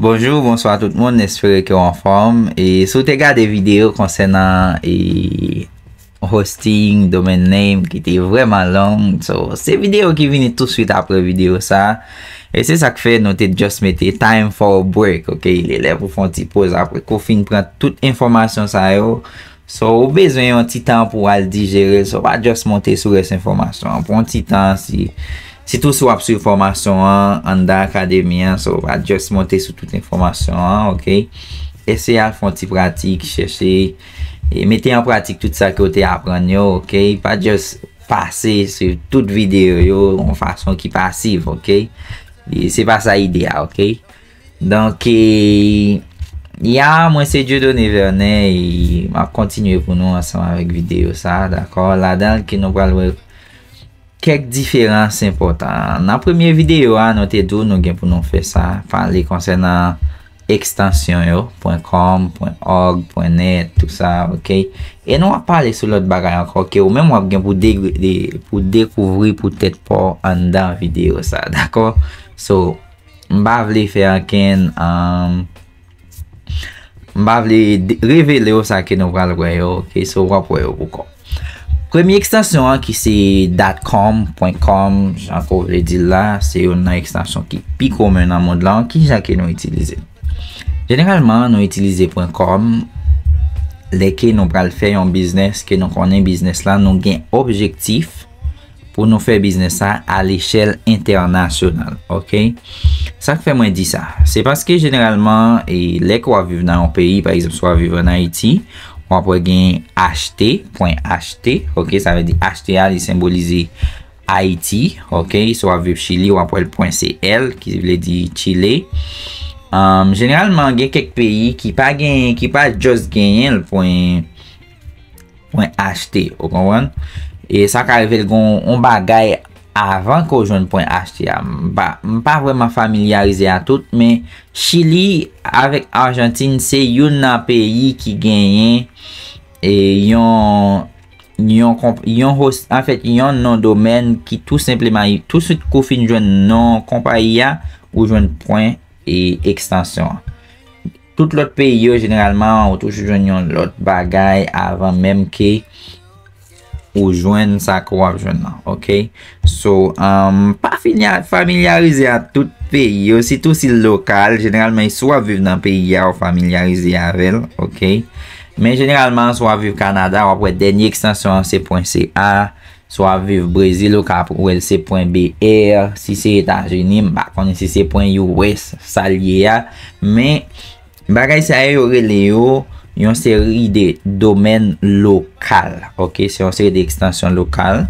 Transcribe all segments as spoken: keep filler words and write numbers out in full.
Bonjou, bonswa tout moun, espere ke w anfòm. E si w te gade videyo konsènan e hosting, domain name ki te vrèman long, so se videyo ki vini touswit apre videyo sa. E se sa k fè nou te just mete time for a break, ok? Li lè pou fè yon ti poz apre ke w fin pran tout enfòmasyon sa yo. So, ou bezwen yon ti tan pou w al dijere l. So, pa just monte sou rès enfòmasyon an. Pran yon ti tan, si, sitou si w ap swiv fòmasyon an anndan akademi an. So, pa just monte sou tout enfòmasyon an, ok? Eseye al fè yon ti pratik, chèche, e mete an pratik tout sa ke w te aprann yo, ok? Pa just pase sou tout videyo yo yon fason ki pasiv, ok? E se pa sa ide a, ok? Donk, e, ya, mwen se Dieudonné Vernet, e m ap kontinye pou nou ansanm avèk videyo sa, dakò? Ladan l ke nou pral wè kèk diferans enpòtan. Nan premye videyo a, nou te di w nou gen pou nou fè sa, pale konsènan ekstansyon yo, pwen kòm, pwen òg, pwen nèt, tout sa, ok? E nou ap pale sou lòt bagay ankò ke ou menm w ap gen pou de, de, pou dekouvri pou tèt pa w anndan videyo sa, dakò? So, m pa vle fè ankenn, um, m pa vle de- revele w sa ke nou pral wè yo, ok? So, w ap wè yo pou kò w. Premye ekstansyon an ki se dot com, pwen kòm, jan ke w vle di l la, se youn nan ekstansyon ki pi komen nan mond lan. Kijan ke nou itilize l? Jeneralman, nou itilize pwen kòm lè ke nou pral fè yon biznis, ke nou konnen biznis la, nou gen objektif pou nou fè biznis sa a lechèl entènasyonal, ok? Sa k fè mwen di sa? Se paske jeneralman, e, lè ke w ap viv nan yon peyi, pa egzanp, si w ap viv ann Ayiti, w ap wè gen H T, pwen H T, ok? Sa vle di H T a, li senbolize Ayiti, ok? Si w ap viv Chili, w ap wè l pwen C L, ki vle di Chile. Um, jeneralman, gen kèk peyi ki pa gen, ki pa just genyen l pwen, pwen H T, ou konprann? E sa ka rive l gen yon bagay avan ke w jwenn pwen H T a. M pa, m pa vrèman familyarize a tout, men Chili avèk Ajantin se youn nan peyi ki genyen, e, yon, yon, konp- yon host, anfèt, yon non domèn ki tou senpleman, touswit ke w fin jwenn non konpayi a, ou jwenn pwen e ekstansyon an. Tout lòt peyi yo, jeneralman, ou toujou jwenn yon lòt bagay avan menm ke ou jwenn sa ke w ap jwenn nan, ok? So, um, pa finya- familyarize a tout peyi yo, sitou si l lokal. Jeneralman, si w ap viv nan peyi a, ou familyarize avè l, ok? Men jeneralman, si w ap viv Kanada, w ap wè dènye ekstansyon an se pwen C A. Si w ap viv Brezil, ou ka wè l se pwen B R. Si se Etazini, m pa konnen si se pwen U S sa l ye a. Men bagay sa yo, yo rele yo yon seri de domèn lokal. Ok, se yon seri de ekstansyon lokal.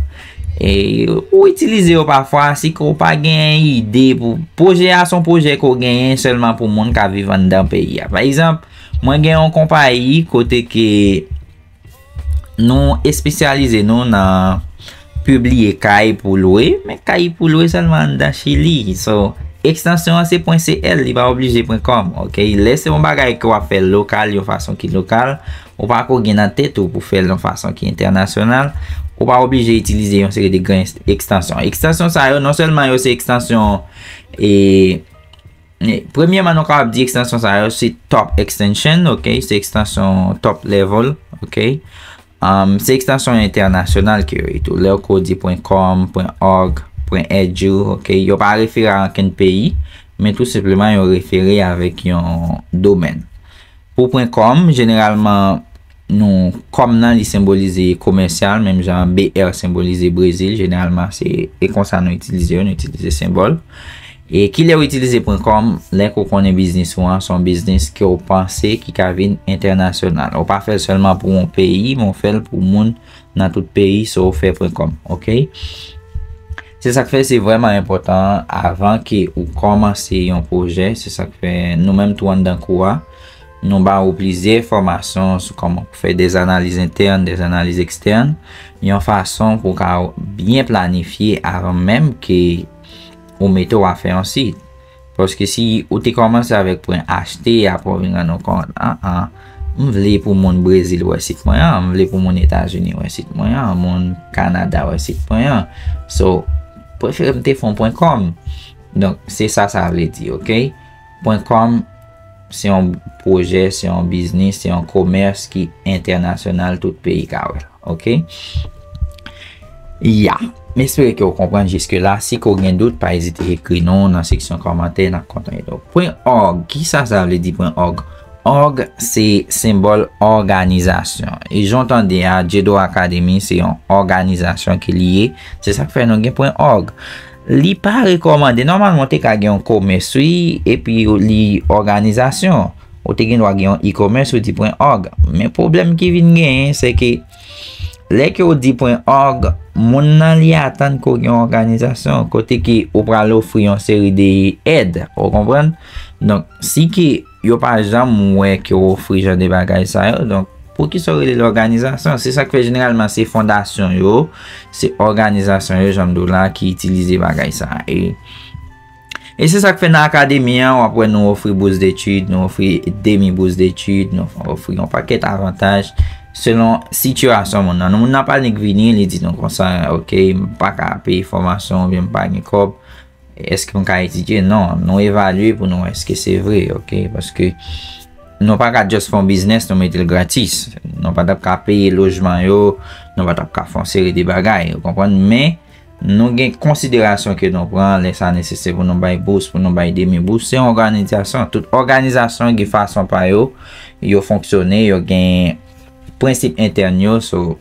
E ou itilize yo pafwa si ke w pa gen ide pou pwojè a, se yon pwojè ke w genyen sèlman pou moun k ap viv anndan peyi a. Pa egzanp, mwen gen yon konpayi kote ke nou espesyalize nou nan pibliye kay pou lwe, men kay pou lwe sèlman anndan Chili. So, ekstansyon an se pwen C L, li pa oblije pwen com, ok? Lè se yon bagay ke w ap fè lokal, yon fason ki lokal, ou pa ko gen nan tèt ou pou fè l yon fason ki entènasyonal, ou pa oblije itilize yon seri de gran ekstansyon. Ekstansyon sa yo, non sèlman yo se ekstansyon, e, e, premyèman, nou kapab di ekstansyon sa yo se top extension, ok? Se ekstansyon top level, ok? Um, se ekstansyon entènasyonal ke yo ye tou. Lè yo ko di pwen com, pwen org, pwen edu, ok? Yo pa refere a ankenn peyi, men tou senpleman yo refere avèk yon domèn. Pou pwen com, jeneralman, nou, com nan li senbolize komèsyal, menm jan B R senbolize Brezil, jeneralman se, e konsa nou itilize yo, nou itilize senbòl. E kilè w itilize pwen com? Lè ke w konnen biznis ou an se yon biznis ke w panse ki ka vin entènasyonal. Ou pa fè l sèlman pou yon peyi, men w fè l pou moun nan tout peyi, so w fè pwen com, ok? Se sa k fè se vrèman enpòtan avan ke ou kòmanse yon pwojè, se sa k fè nou menm tou anndan kou a, nou ba ou plizyè fòmasyon sou kòman pou fè dè analiz entèn, dè analiz ekstèn, yon fason pou w ka byen planifye avan menm ke ou mete w a fè yon sit. Paske si ou te kòmanse avèk pwen achte, apre w vin rann ou kont, an, an, m vle pou moun Brezil wè sit mwen an, m vle pou moun Etazini wè sit mwen an, moun Kanada wè sit mwen an. So, prefere m te fè yon pwen com. Donk, se sa sa vle di, ok? Pwen kòm se yon pwojè, se yon biznis, se yon komès ki entènasyonal, tout peyi ka wè l. Oke? Ya. M espere ke w konprann jiske la. Si ke w gen dout, pa ezite ekri nou nan seksyon kòmantè, n ap kontan ede w. Pwen òg, kisa sa vle di pwen òg? Òg se senbòl òganizasyon. E jan w tande a, Djedor Academy se yon òganizasyon ke li ye. Se sa k fè nou gen pwen òg. Li pa rekòmande, nòmalman w te ka gen yon komès, wi, epi li òganizasyon. Ou te gen dwa gen yon e-commerce, ou di pwen òg. Men pwoblèm ki vin genyen, se ke lè ke w di pwen òg, moun nan li atann ke w gen yon òganizasyon, kote ke ou pral ofri yon seri de èd, ou konprann? Donk, si ke yo pa janm wè ke w ofri jan de bagay sa yo, donk, poukisa w rele l òganizasyon? Se sa k fè jeneralman se fondasyon yo, se òganizasyon yo, jan m di w la, ki itilize bagay sa. E E se sa k fè nan akademi an, w ap wè nou ofri bous detid, nou ofri demi bous detid, nou ofri yon pakèt avantaj selon sitiyasyon moun nan. Moun nan pa nik vini, li di nou konsa, oke, m pa ka peye fòmasyon oubyen m pa gen kòb, èske m ka etidye? Non, nou evalye pou nou wè èske se vre, oke, paske nou pa ka just fè yon biznis, nou mete l gratis. Nou pa t ap ka peye lojman yo, nou pa t ap ka fè yon seri de bagay, ou konprann? Men, nou gen konsiderasyon ke nou pran lè sa nesesè pou nou bay bous, pou nou bay demi bous. Se yon òganizasyon. Tout òganizasyon gen fason pa yo, yo fonksyone, yo gen prensip entèn yo. So,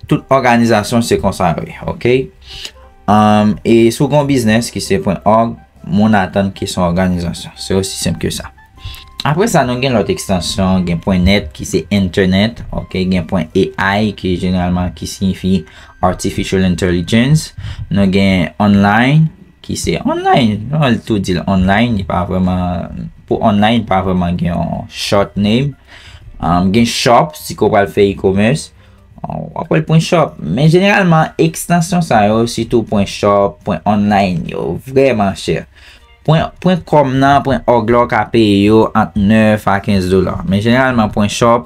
tout òganizasyon se konsa yo ye, oke? Um, e si w gen yon biznis ki se pwen òg, moun atann ke se yon òganizasyon. Se osi senp ke sa. Apre sa, nou gen lòt ekstansyon, gen pwen nèt ki se entènèt, oke, gen pwen A I ki jeneralman ki siyifi artificial intelligence, nou gen online ki se online, nou tou di l online, li pa vrèman, pou online pa vrèman gen yon short name. Um, gen shop, si ke w pral fè e-commerce, w ap wè l pwen shop. Men jeneralman, ekstansyon sa yo, sitou pwen shop, pwen online, yo vrèman chè. Pwen, pwen kòm nan, pwen òg la, w ka peye yo ant nèf a kenz dola. Men jeneralman, pwen shop,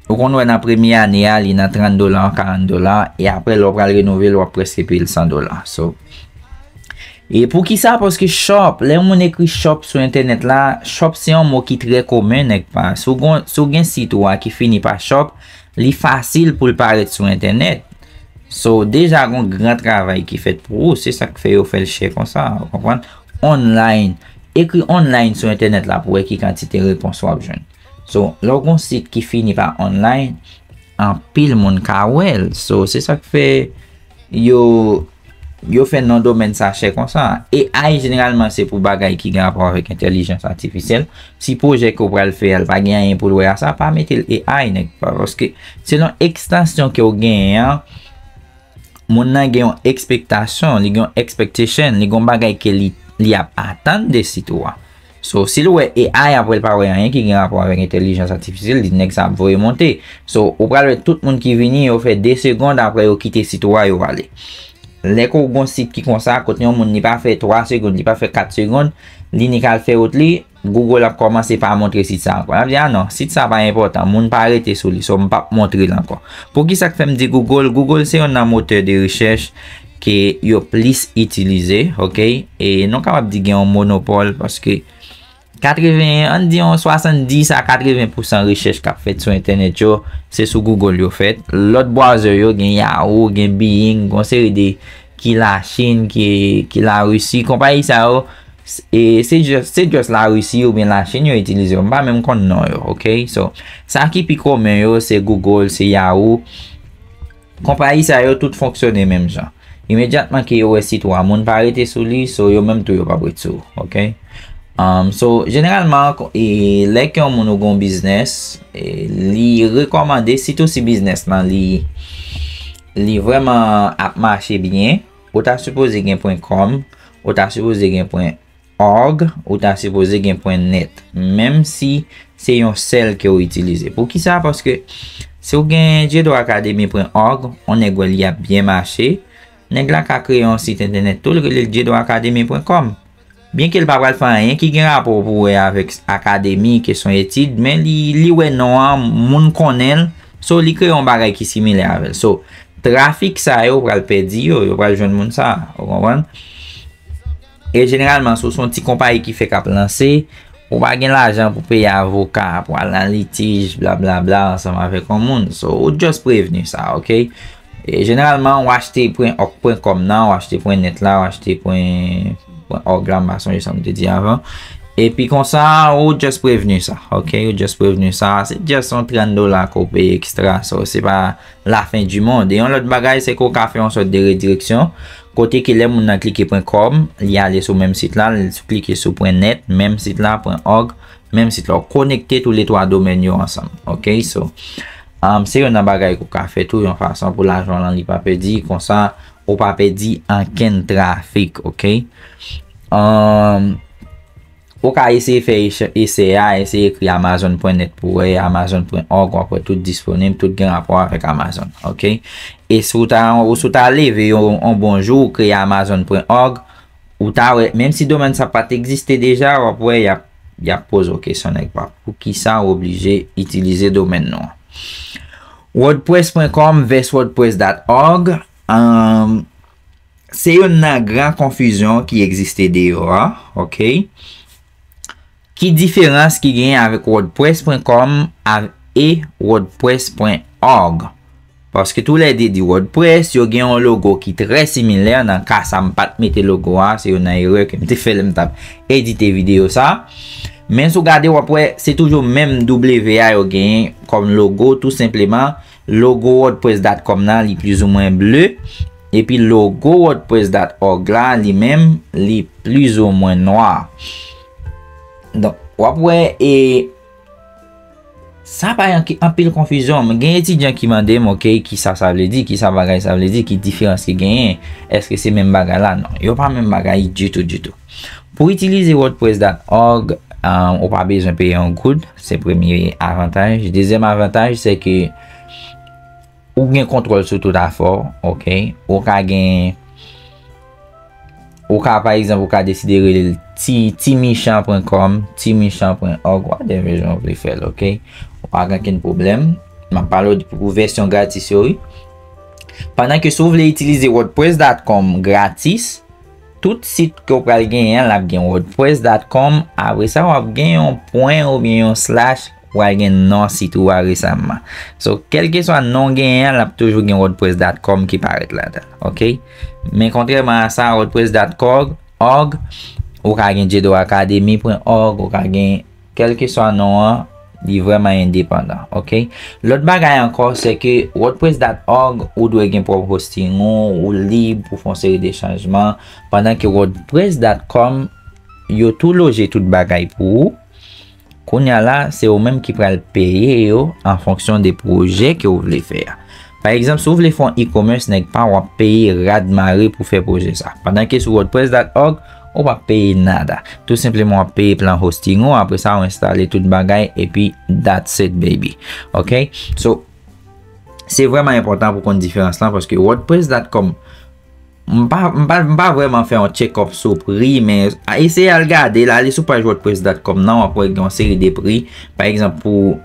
ou konn wè nan premye ane a, li nan trant dola, karant dola, e apre, lè w pral renouvle l, w ap prèske peye l san dola. So, e poukisa? Paske shop, lè yon moun ekri shop sou entènèt la, shop se yon mo ki trè komen, nèg pa. Si w gon-, si w gen sit ou a ki fini pa shop, li fasil pou l parèt sou entènèt. So, deja gon gran travay ki fèt pou ou, se sa k fè yo fè l chè konsa, ou konprann? Online. Ekri online sou entènèt la pou wè ki kantite repons w ap jwenn. So, lè w gon sit ki fini pa online, anpil moun ka wè l. So, se sa k fè yo, yo fè non domèn sa chè konsa. A I jeneralman se pou bagay ki gen rapò avèk entèlijans atifisyèl. Si pwojè ke w pral fè a, l pa gen anyen pou l wè a sa, pa mete l A I, nèg pa. Paske selon ekstansyon ke w genyen an, moun nan gen yon ekspektasyon, li gen yon expectation, li gen yon bagay ke li, li ap atann de sit ou a. So, si l wè A I, apre l pa wè anyen ki gen rapò avèk entèlijans atifisyèl, li nèg sa ap voye monte. So, ou pral wè tout moun ki vini, yo fè de segonn, apre yo kite sit ou a, yo ale. Lè ke w gon sit ki konsa, kote yon moun li pa fè twa segonn, li pa fè kat segonn, li nik al fè wout li, Google ap kòmanse pa montre sit sa ankò. L ap di, "A non, sit sa pa enpòtan, moun pa rete sou li, so m p ap montre l ankò." Poukisa k fè m di Google? Google se yonn nan motè de rechèch ke yo plis itilize, oke? E nou kapab di gen yon monopòl paske katreven, ann di yon swasanndis a katreven pousan rechèch k ap fèt sou entènèt yo, se sou Google yo fèt. Lòt bwazè yo, gen Yahoo, gen Bing, gon seri de ki Lachin, ki, ki Larisi. Konpayi sa yo, s-, e se just, se just Larisi oubyen Lachin yo itilize yo. M pa menm konn non yo, oke? So, sa ki pi komen yo, se Google, se Yahoo. Konpayi sa yo tout fonksyone menm jan. Imedyatman ke yo wè sit ou a, moun pa rete sou li, so yo menm tou yo p ap ret sou ou, oke? Um, so, jeneralman, ko-, e, lè ke yon moun ou gon biznis, e, li rekòmande, sitou si biznis lan li, li vrèman ap mache byen, ou ta sipoze gen pwen kòm, ou ta sipoze gen pwen org, ou ta sipoze gen pwen net, menm si se yon sèl ke w itilize. Poukisa? Paske si w gen djedoracademy pwen org, yon nèg wè li ap byen mache, nèg la ka kreye yon sit entènèt tou, l rele l djedoracademy pwen kòm. Byenke l pa pral fè anyen ki gen rapò pou wè avèk akademi, kesyon etid, men li, li wè non an, moun konnen l, so li kreye yon bagay ki similè avè l. So, trafik sa yo pral pèdi yo, yo pral jwenn moun sa, ou konprann? E jeneralman, si w se yon ti konpayi ki fèk ap lanse, ou pa gen lajan pou peye avoka, pou al nan litij, blablabla, ansanm avèk yon moun. So, ou just prevni sa, oke? E jeneralman, ou achte pwen òk pwen kòm nan, ou achte pwen nèt la, ou achte pwen, pwen òg la, m pa sonje sa m te di avan. Epi konsa, ou just prevni sa, oke? Ou just prevni sa. Se just yon trant dola ke w peye ekstra, so, se pa lafen di mond. E yon lòt bagay, se ke w ka fè yon sòt de redireksyon, kote ke lè moun nan klike pwen kòm, li ale sou menm sit la, li klike sou pwen nèt, menm sit la, pwen òg, menm sit la. Ou konekte tou le twa domèn yo ansanm. Oke? So, um, se youn nan bagay ke w ka fè tou, yon fason pou lajan w lan li pa pèdi, konsa, ou pa pèdi ankenn trafik, oke? Um, Ou ka eseye fè esè a, eseye ekri amazon pwen nèt pou wè, amazon pwen òg, w ap wè tout disponib, tout gen rapò avèk Amazon, oke? E si w ta, ou si w ta leve yon, yon bon jou, ou kreye amazon pwen òg, ou ta wè, menm si domèn sa pa t egziste deja, w ap wè, y ap, y ap poze w kesyon nèk pa. Poukisa ou oblije itilize domèn nou an? wordpress pwen kòm vs wordpress dot org, um, se youn nan gran konfizyon ki egziste deyò a, oke? Ki diferans ki genyen avèk wordpress pwen kòm e wordpress pwen org? Paske tou lè de di WordPress, yo gen yon logo ki trè similè. Nan ka sa, m pa t mete logo a, se youn nan erè ke m te fè lè m t ap edite videyo sa. Men si w gade, w ap wè, se toujou menm W a yo genyen kòm logo, tou senpleman. Logo wordpress dot com nan, li plizoumwen ble. Epi logo wordpress dot org la, li menm, li plizoumwen nwa. Donk, w ap wè, e sa pa yon ki, anpil konfizyon. Gen etidyan ki mande m, oke, ki sa sa vle di, ki sa bagay sa vle di, ki diferans ki genyen, èske se menm bagay la? Non, yo pa menm bagay ditou, ditou. Pou itilize wordpress dot org, um, ou pa bezwen peye yon goud, se premye avantaj. Dezyèm avantaj, se ke ou gen kontwòl sou tout afè w, oke? Ou ka gen, ou ka, pa egzanp, ou ka deside rele l ti, timichan pwen kòm, timichan pwen òg, whatever jan w vle fè l, oke? Ou pa gen okenn pwoblèm. M ap pale w pou vèsyon gratis yo, wi. Pandan ke si w vle itilize wordpress dot com gratis, tout sit ke w pral genyen an, l ap gen wordpress dot com. Apre sa, w ap gen yon pwen oubyen yon slash, w pral gen non sit ou a resaman. So, kèlkeswa non w genyen an, l ap toujou gen wordpress dot com ki parèt ladan l, oke? Men kontrèman a sa, wordpress dot org, ou ka gen jedor academy pwen org, ou ka gen kèlkeswa non an, li vrèman endepandan, oke? Lòt bagay ankò, se ke wordpress dot org, ou dwe gen pwòp hosting ou, ou lib pou fè yon seri de chanjman, pandan ke wordpress dot com, yo tou loje tout bagay pou ou. Kounye a la, se ou menm ki pral peye yo an fonksyon de pwojè ke w vle fè a. Pa egzanp, si w vle fè yon e-commerce, nèg pa w ap peye rad mare pou fè pwojè sa. Pandan ke sou wordpress dot org, ou p ap peye nada. Tou senpleman, w ap peye plan hosting ou, apre sa, w enstale tout bagay, epi that's it, baby. Oke? So, se vrèman enpòtan pou konn diferans lan, paske wordpress dot com, m pa, m pa, m pa vrèman fè yon check up sou pri, men a, eseye al gade, l ale sou paj wordpress dot com nan, w ap wè gen yon seri de pri. Pa egzanp, pou,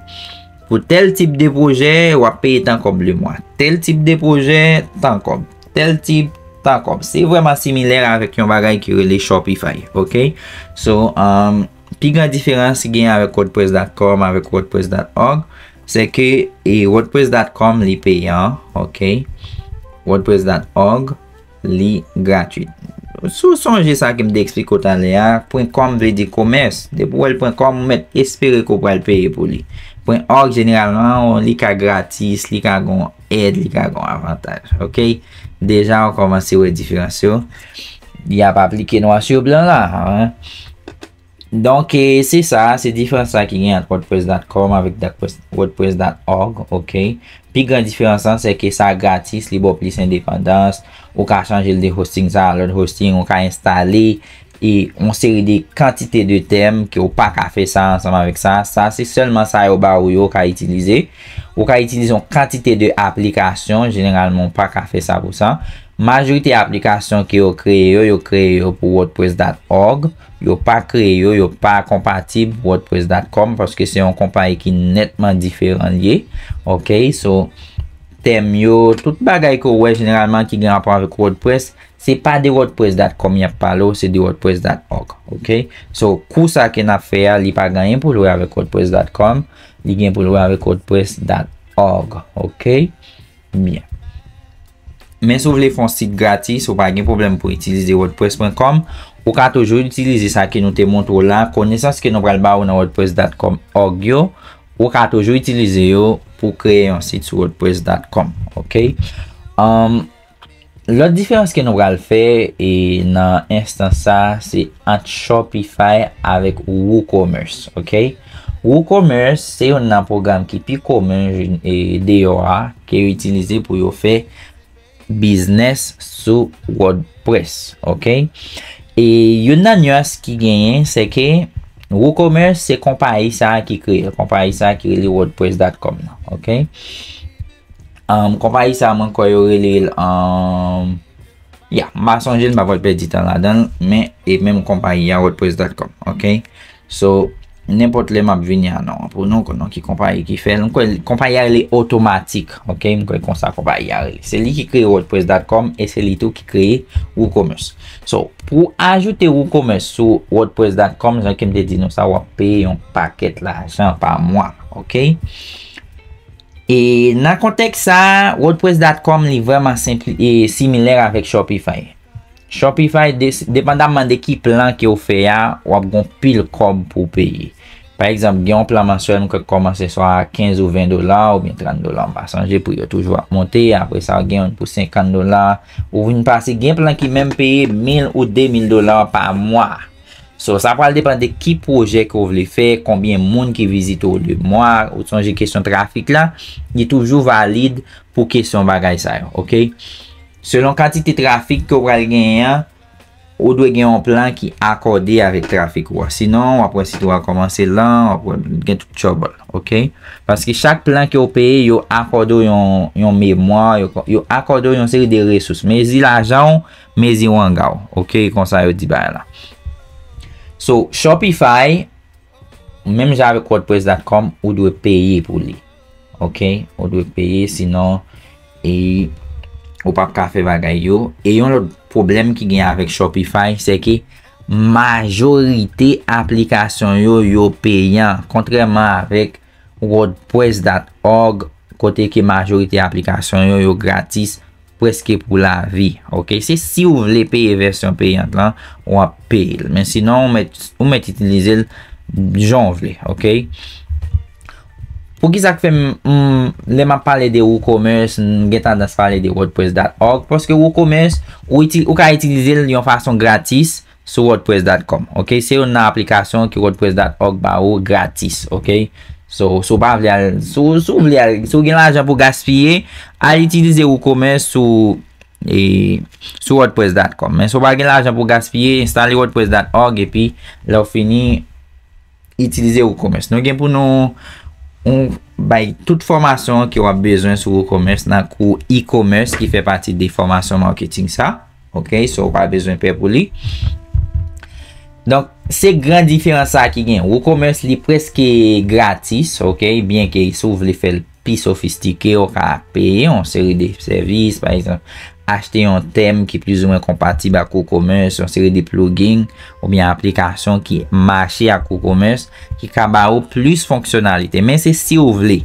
pou tèl tip de pwojè, w ap peye tan kòb lemwa. Tèl tip de pwojè, tan kòb. Tèl tip, tan kòb. Se vrèman similè avèk yon bagay ki rele Shopify, oke? So, um, pi gran diferans ki gen avèk wordpress dot com avèk wordpress dot org, se ke, e, wordpress dot com li peyan, oke? wordpress dot org, li gratwit. Si w sonje sa ke m te eksplike w talè a, pwen kòm vle di komès. Depi w wè l pwen kòm, ou mèt espere ke w pral peye pou li. Pwen òg, jeneralman, li ka gratis, li ka gon èd, li ka gon avantaj. Oke? Deja, w kòmanse wè diferans yo. Y ap aplike nwa sou blan la, hein? Donk, e, se sa, se diferans sa ki gen ant wordpress dot com avèk wordpress dot org, oke? Pi gran diferans lan, se ke sa gratis, li ba w plis endepandans, ou ka chanje l de hosting sa a lòt hosting, ou ka enstale, e, yon seri de kantite de tèm ke w pa ka fè sa ansanm avèk sa. Sa, se sèlman sa yo ba ou yo, ou ka itilize. Ou ka itilize yon kantite de aplikasyon, jeneralman, ou pa ka fè sa pou sa. Majorite aplikasyon ke yo kreye yo, yo kreye yo pou wordpress dot org. Yo pa kreye yo, yo pa konpatib wordpress dot com paske se yon konpayi ki nètman diferan l ye. Oke, so, tèm yo, tout bagay ke w wè jeneralman ki gen rapò avèk WordPress, se pa de wordpress dot com y ap pale w, se de wordpress dot org, ok? So, kou sa ke n ap fè a, li pa gen anyen pou l wè avèk wordpress dot com, li gen pou l wè avèk wordpress dot org, ok? Byen. Men si w vle fè yon sit gratis, ou pa gen pwoblèm pou itilize wordpress dot com, ou ka toujou itilize sa ke nou te montre w la, konesans ke nou pral ba w nan wordpress dot com org yo, ou ka toujou itilize yo pou kreye yon sit sou wordpress dot com, ok? Um, lòt diferans ke nou pral fè e nan enstans sa, se ant Shopify avèk WooCommerce, ok? WooCommerce se youn nan pwogram ki pi komen e deyò a, ke yo itilize pou yo fè biznis sou WordPress, ok? E youn nan nyans ki genyen, se ke WooCommerce se konpayi sa a ki kreye l, konpayi sa a ki rele wordpress dot com nan, ok? Um, konpayi sa a, mwen kwè yo rele l, um, ya, m pa sonje l, m pa pral pèdi tan ladan l, men e menm konpayi a, wordpress dot com, ok? So, nenpòt lè m ap vini a non an pou nou, konnen ki konpayi ki fè l. M kwè konpayi a rele Automattic, ok? M kwè konsa konpayi a rele. Se li ki kreye wordpress dot com e se li tou ki kreye WooCommerce. So, pou ajoute WooCommerce sou wordpress dot com, jan ke m te di nou sa, w ap peye yon pakèt lajan pa mwa, ok? E nan kontèks sa, wordpress dot com li vrèman senpli, e similè avèk Shopify. Shopify, de-, depandamman de ki plan ke w fè a, w ap gon pil kòb pou w peye. Pa egzanp, gen yon plan mansyèl, m kwè k kòmanse swa a kenz ou ven dola, oubyen trant dola, m pa sonje, pri yo toujou ap monte, apre sa, gen youn pou senkant dola, ou vin pase, gen plan ki menm peye mil ou de mil dola pa mwa. So, sa pral depann de ki pwojè ke w vle fè, konbyen moun ki vizite w le mwa, ou sonje kesyon trafik la, li toujou valid pou kesyon bagay sa yo, ok? Selon kantite trafik ke w pral genyen an, ou dwe gen yon plan ki akòde avèk trafik ou a. Sinon, w ap wè sit ou a kòmanse lan, w ap wè gen tout trouble, ok? Paske chak plan ke w peye, yo akòde w yon, yon memwa, yo, yo akòde w yon seri de resous. Mezi lajan w, mezi wanga w, ok? Konsa yo di bagay la. So, Shopify, menm jan avèk wordpress dot com, ou dwe peye pou li. Ok? Ou dwe peye, sinon, e, ou p ap ka fè bagay yo. E yon lòt pwoblèm ki gen avèk Shopify, se ke majorite aplikasyon yo, yo peyan, kontrèman avèk wordpress dot org, kote ke majorite aplikasyon yo, yo gratis, prèske pou lavi. Ok? Se si w vle peye vèsyon peyant lan, w ap peye l. Men sinon, ou mèt, ou mèt itilize l jan w vle. Ok? Poukisa k fè m, m, lè m ap pale de WooCommerce, m gen tandans pale de wordpress dot org? Paske WooCommerce, ou iti-, ou ka itilize l yon fason gratis sou wordpress dot com. Ok? Se youn nan aplikasyon ke wordpress dot org ba ou gratis. Ok? So, si w pa vle al, si w, si w vle al, si w gen lajan pou gaspiye, al itilize WooCommerce sou, e, sou wordpress dot com. Men si w pa gen lajan pou gaspiye, enstale wordpress dot org epi lè w fini, itilize WooCommerce. Nou gen pou nou, nou bay tout fòmasyon ke w ap bezwen sou WooCommerce nan kou e-commerce ki fè pati de fòmasyon marketing sa. Ok, so w pa bezwen pè pou li. Donk, se gran diferans sa ki gen. WooCommerce, li prèske gratis, ok, byenke si w vle fè l pi sofistike, ou ka peye yon seri de sèvis, pa egzanp, achte yon tèm ki plizoumwen konpatib ak WooCommerce, yon seri de plugin oubyen aplikasyon ki mache ak WooCommerce, ki ka ba ou plis fonksyonalite. Men se si w vle.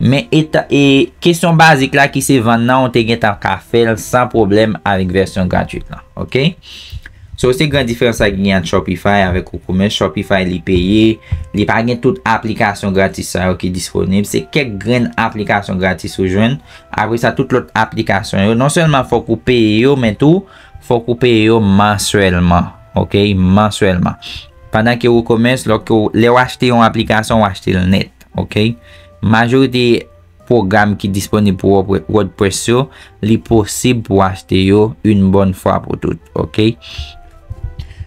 Men eta-, e kesyon bazik la ki se vann nan, ou te gentan ka fè l san pwoblèm avèk vèsyon gratwit lan. Ok? So, se gran diferans sa ki gen ant Shopify avèk WooCommerce. Shopify, li peye, li pa gen tout aplikasyon gratis sa yo ki disponib. Se kèk grenn aplikasyon gratis ou jwenn. Apre sa, tout lòt aplikasyon yo, non sèlman fòk ou peye yo, men tou, fòk ou peye yo mansyèlman. Ok? Mansyèlman. Pandan ke WooCommerce, lè w, lè w achte yon aplikasyon, w achte l nèt. Ok? Majorite pwogram ki disponib pou Word-, WordPress yo, li posib pou achte yo yon bòn fwa pou tout, ok?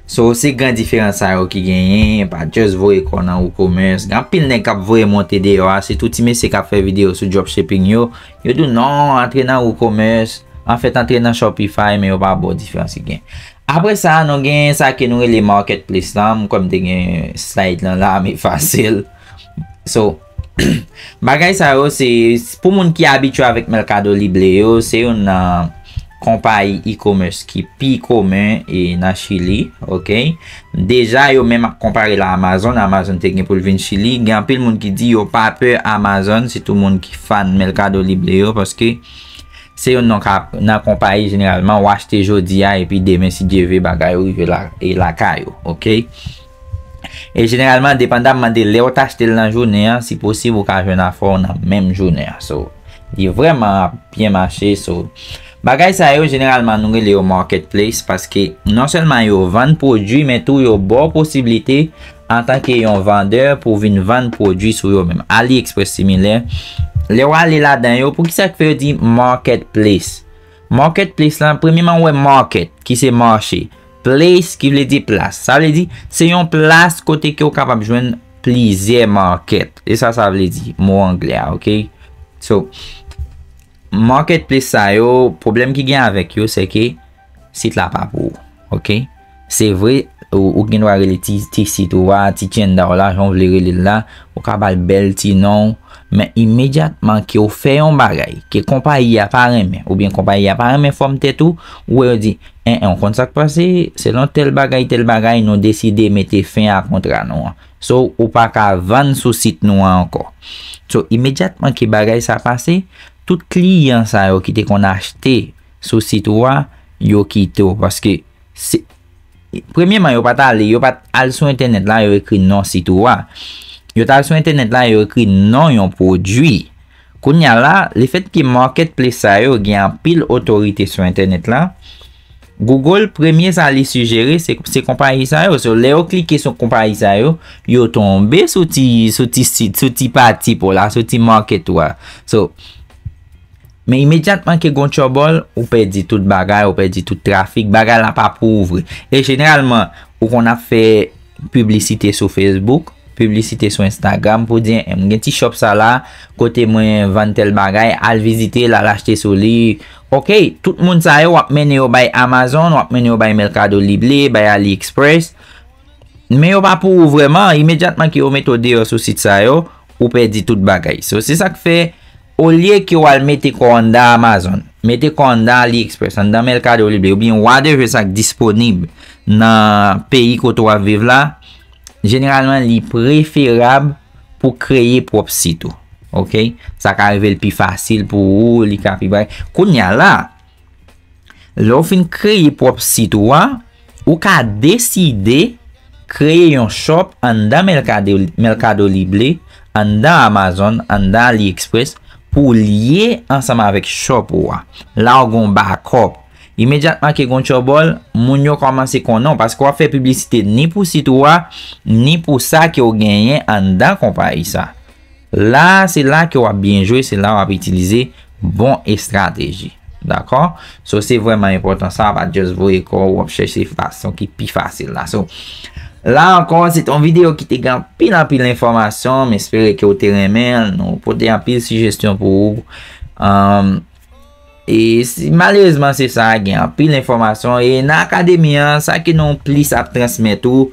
So, se gran diferans sa yo ki genyen, pa just voye kò nan WooCommerce. Gen anpil nèg k ap voye monte deyò a, sitou ti mesye k ap fè videyo sou dropshipping yo. Yo di w non, antre nan WooCommerce, anfèt, antre nan Shopify, men yo pa ba w diferans ki gen. Apre sa, nou gen sa ke nou rele marketplace lan. M kwè m te gen slide lan la, m efase l. So, Bagay sa yo, se pou moun ki abitye avèk Mercado Libre yo, se youn nan konpayi e-commerce ki pi komen e nan Chili, ok? Deja, yo menm ap konpare l a Amazon. Amazon te gen pou l vin Chili. Gen anpil moun ki di yo pa pè Amazon, sitou moun ki fan Mercado Libre yo, paske se youn nan ka-, nan konpayi, jeneralman, w achte jodi a, epi demen, si Dye vle, bagay yo rive la, e lakay ou, ok? E jeneralman, depandamman de lè w t achte l nan jounen an, si posib, ou ka jwenn afè w nan menm jounen an. So, li vrèman ap byen mache. So, bagay sa yo, jeneralman, nou rele yo marketplace, paske non sèlman yo vann pwodui, men tou yo ba w posiblite, antanke yon vandè, pou w vin vann pwodui sou yo menm. AliExpress similè. Lè w ale ladan yo, poukisa k fè yo di marketplace? Marketplace lan, premyeman, w wè market, ki se mache. Place, ki vle di plas. Sa vle di, se yon plas kote ke w kapab jwenn plizyè market. E sa, sa vle di, mo anglè a, ok? So, marketplace sa yo, pwoblèm ki gen avèk yo, se ke sit la pa pou ou, ok? Se vre, ou, ou gen dwa rele ti, ti sit ou a, ti tchenda w la, jan w vle rele l la, ou ka ba l bèl ti non, men imedyatman ke w fè yon bagay, ke konpayi a pa renmen, oubyen konpayi a pa renmen fòm tèt ou, ou wè yo di, en, en, w konn sa k pase, selon tèl bagay, tèl bagay, nou deside mete fen a kontra nou an. So, ou pa ka vann sou sit nou an ankò. So, imedyatman ke bagay sa pase, tout kliyan sa yo ki te konn achte sou sit ou a, yo kite w. Paske, se, premyeman, yo pa t ale, yo pa t al sou entènèt la, yo ekri non sit ou a. Yo t al sou entènèt la, yo ekri non yon pwodui. Kounye a la, lefètke marketplace sa yo gen anpil otorite sou entènèt la, Google, premye sa li sijere, se, se konpayi sa yo. So, lè yo klike sou konpayi sa yo, yo tonbe sou ti, sou ti sit, sou ti pati pou la, sou ti market ou a. So, men imedyatman ke gon tchòbòl, ou pèdi tout bagay, ou pèdi tout trafik, bagay la pa pou ou vre. E jeneralman, ou konn ap fè piblisite sou Facebook, piblisite sou Instagram pou di, "M gen ti shop sa la, kote mwen vann tèl bagay, al vizite l, al achte sou li." Ok, tout moun sa yo, w ap mennen yo bay Amazon, w ap mennen yo bay Mercado Libre, bay AliExpress. Men yo pa pou ou vrèman, imedyatman ke yo mete w deyò sou sit sa yo, ou pèdi tout bagay. So, se sa k fè, olye ke w al mete kò w anndan Amazon, mete kò w anndan AliExpress, anndan Mercado Libre, oubyen whatever sa k disponib nan peyi kote w ap viv la, jeneralman, li preferab pou kreye pwòp sit ou. Ok? Sa ka rive l pi fasil pou ou, li ka pi bay. Kounye a la, lè w fin kreye pwòp sit ou a, ou ka deside kreye yon shop anndan Mercado, Mercado Libre, anndan Amazon, anndan AliExpress, pou w lye ansanm avèk shop ou a. La w gon backup. Imedyatman ke gon tchòbòl, moun yo kòmanse konnen w, paske w ap fè piblisite ni pou sit ou a, ni pou sa ke w genyen anndan konpayi sa. La, se la ke w ap byen jwe, se la w ap itilize bon estrateji. Dakò? So, se vrèman enpòtan sa, pa just voye kò w ap chèche fason ki pi fasil la. So, la ankò, se te yon videyo ki te gen anpil, anpil enfòmasyon. M espere ke w te renmen l. Nou pote anpil sijesyon pou ou. Um, e si, malerezman, se sa, gen anpil enfòmasyon. E nan akademi an, sa ke nou plis ap transmèt ou,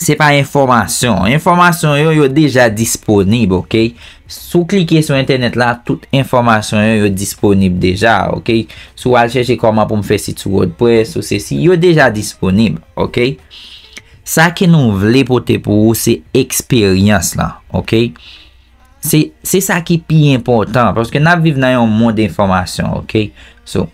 se pa enfòmasyon. Enfòmasyon yo, yo deja disponib, ok? Si w klike sou entènèt la, tout enfòmasyon yo, yo disponib deja, ok? Si w al chèche kòman pou m fè sit sou WordPress, ou sesi, yo deja disponib, ok? Sa ke nou vle pote pou ou, se eksperyans lan, ok? Se, se sa ki pi enpòtan, paske n ap viv nan yon mond enfòmasyon, ok? So,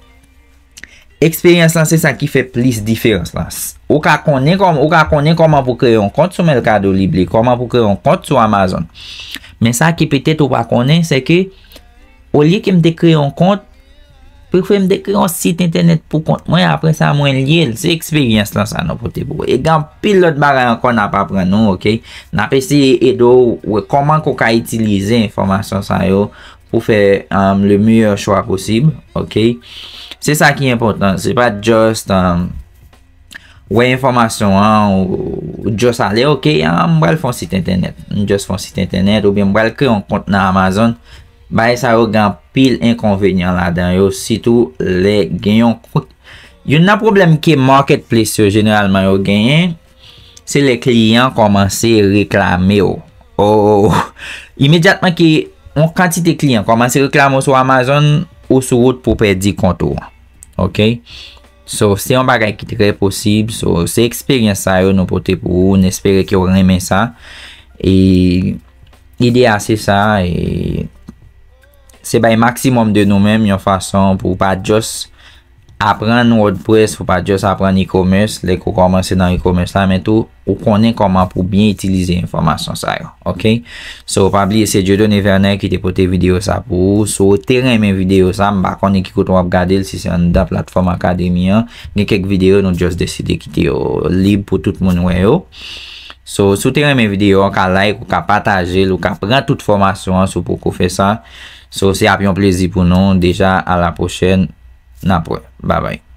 eksperyans lan, se sa ki fè plis diferans lan. S-, ou ka konnen kòm-, ou ka konnen kòman pou kreye yon kont sou Mercado Libre, kòman pou kreye yon kont sou Amazon. Men sa ke petèt ou pa konnen, se ke, olye ke m te kreye yon kont, prefere m te kreye yon sit entènèt pou kont mwen, apre sa, mwen lye l. Se eksperyans lan sa nou pote pou ou. E gen anpil lòt bagay ankò n ap aprann ou, ok? N ap eseye ede w wè kòman ke w ka itilize enfòmasyon sa yo pou fè, um, le meilleur choix possible, ok? Se sa ki enpòtan. Se pa just, um, wè enfòmasyon an, ou, ou just ale, ok, ah, m pral fè yon sit entènèt. M just fè yon sit entènèt, oubyen m pral kreye yon kont nan Amazon. Bagay sa yo gen anpil enkonvenyan ladan yo, sitou lè gen yon kont. Youn nan pwoblèm ke marketplace yo jeneralman yo genyen, se lè kliyan kòmanse reklame w. Oh, Imedyatman ke yon kantite kliyan kòmanse reklame w sou Amazon, ou sou wout pou pèdi kont ou. Ok? So, se yon bagay ki trè posib. So, se eksperyans sa yo nou pote pou ou. Nou espere ke w renmen sa. E ide a se sa. E se bay maksimòm de nou menm yon fason pou w pa just aprann WordPress, pou w pa just aprann e-commerce, lè ke w kòmanse nan e-commerce la, men tou, ou konnen kòman pou byen itilize enfòmasyon sa yo. Ok? So, pa bliye, se Dieudonné Vernet ki te pote videyo sa pou ou. Si w te renmen videyo sa, m pa konnen ki kote w ap gade l, si se anndan platfòm akademi an. Gen kèk videyo, nou just deside kite yo lib pou tout moun wè yo. So, si w te renmen videyo an, ou ka like, ou ka pataje l, ou ka pran tout fòmasyon an si w poko fè sa. So, se ap yon plezi pou nou. Deja, a la pwochèn. N ap wè. Babay.